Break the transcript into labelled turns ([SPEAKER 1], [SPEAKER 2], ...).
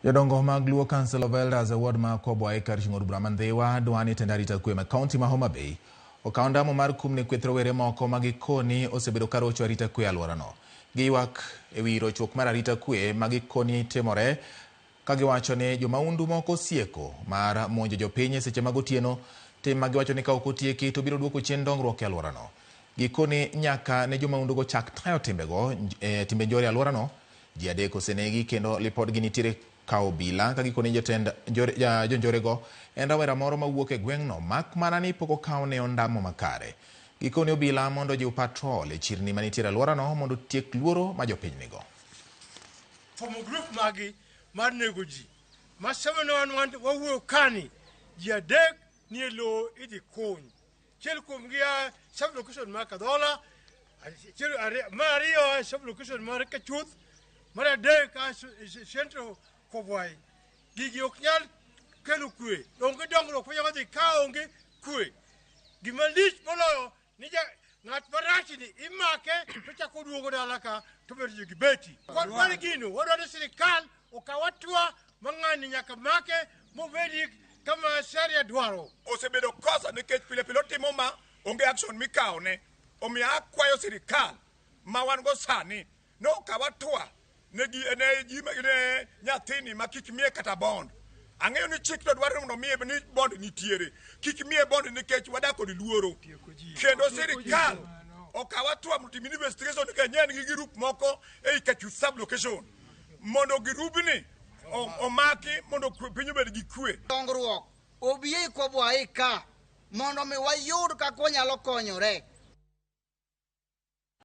[SPEAKER 1] Jodongo mag Luo Council of Elders e ward ma Kobwae kar chung' od bura ma Ndhiwa dwa ni tend arita kwe ma kaunti ma Homa Bay okaw ondamo mar kum ne kweth rowere moko ma gikoni osebedo ka rocho arita kwe e alworano. Giywak e wi rochruok mar arita kwe ma gikoni timore ka giwacho ni jomaundu moko osieko mar monjo jopiny e seche mag otieno, tim ma giwacho ni ka ok otieki to biro duoko chien dongruok e alworano. Gikoni nyaka ne jomaundugo chak tayo timbego, e, timbe njore e alworano, Ji adek osenegi kendo lipodgi nitiere ka obila ka gikoni jotend njore, ja, jonjorego en rawera moro mawuok e gweng'no mak mana ni pok okawne ondamo makare. Gikoni obila mondo ojiw patrol e chirni manitiere alworano mondo otiek luoro ma jopiny nigo.
[SPEAKER 2] Fomo group magi mar nego ji ma sama ne wan wan wawuoyo kani ji adek nie lowo idhi kuny. Achiel kuomgi a sub location mar Kadhola, achiel mar ariyo a sub location mar Kachuth, mar adek a Central Kobwai. Gigi ok nyal kelo kwe. Onge dongruok manyalo dhi ka onge kwe. Gima lich moloyo ni ja ng'at marachni imake to chako duogo dala ka to bedo ji gi beti. Wadwaro gino, wadwaro sirikal okaw hatua ma ng'ani nyaka make mobedi kama sheria dwaro.
[SPEAKER 3] Osebedo kosa nikech pile pile otimo ma onge action mikawone. Omiyo akwayo sirikal ma wan go sani ni okaw hatua ne gi ne ji ne nyathini ma kik miye kata bond. Ang'eyo ni chik to dwaro ni mondo omiye ni bond nitiere. Kik miye bond nikech wadak kod luoro. Kendo sirikal okaw hatua mondo otim investigation nikech ne en gi grup moko ei Kachuth sub location mondo girubni omaki mondo piny obed gi kwe.
[SPEAKER 4] Dongruok obi ei Kobwae ka mondo mi wayud kaka wanyalo konyore.